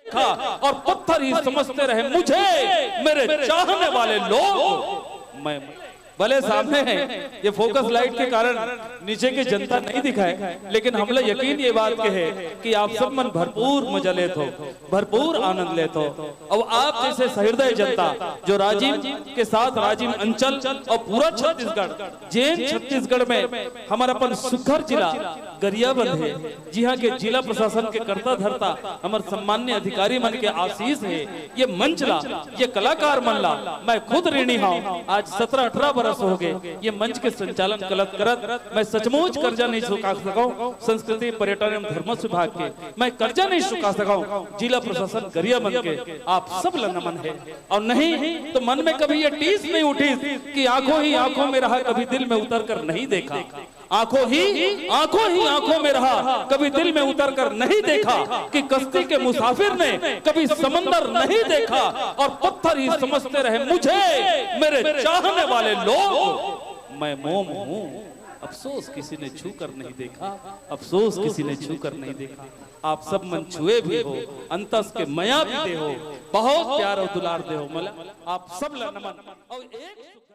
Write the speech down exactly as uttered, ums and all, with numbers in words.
देखा और पत्थर ही समझते रहे मुझे मेरे चाहने वाले लोग। मैं भले सामने है, ये फोकस लाइट के कारण नीचे की जनता नहीं दिखाए, लेकिन हमला यकीन ये बात के है कि आप सब मन भरपूर मजा लेत हो, भरपूर आनंद लेत हो। अब आप जैसे सहृदय जनता जो राजिम के साथ राजिम अंचल और पूरा छत्तीसगढ़, जेन छत्तीसगढ़ में हमर अपन सुघर जिला गरियाबंद हे, जिहाँ के जिला प्रशासन के कर्ता धर्ता हमर सम्मान्य अधिकारी मन के आशीष हे। ये मंच ला, ये कलाकार मन ला मैं खुद ऋणी हौं। आज सत्रह अठारह बरस हो गे ये मंच के संचालन करत करत। मैं सचमुच कर्जा नहीं चुका सकौं संस्कृति, पर्यटन एवं धर्मस्व विभाग के, मैं कर्जा नहीं चुका सकौं जिला प्रशासन गरियाबंद के। आप सब ला नमन हे। और नहीं तो मन में कभी ये टीस नहीं उठीस कि आंखों ही आंखों में रहा, कभी दिल में उतर कर नहीं देखा। आंखों ही आंखों ही आंखों में रहा, कभी दिल में उतर कर नहीं देखा कि कश्ती के मुसाफिर ने कभी समंदर नहीं देखा और पत्थर ही समझते रहे मुझे मेरे चाहने वाले लोग। मैं मोम हूँ, अफसोस किसी ने छू कर नहीं देखा, अफसोस किसी ने छू कर नहीं देखा। आप सब मन छुए भी हो, अंतस के मया भी दे हो, बहुत प्यार और दुलार दे हो। मला आप सब ला नमन। और एक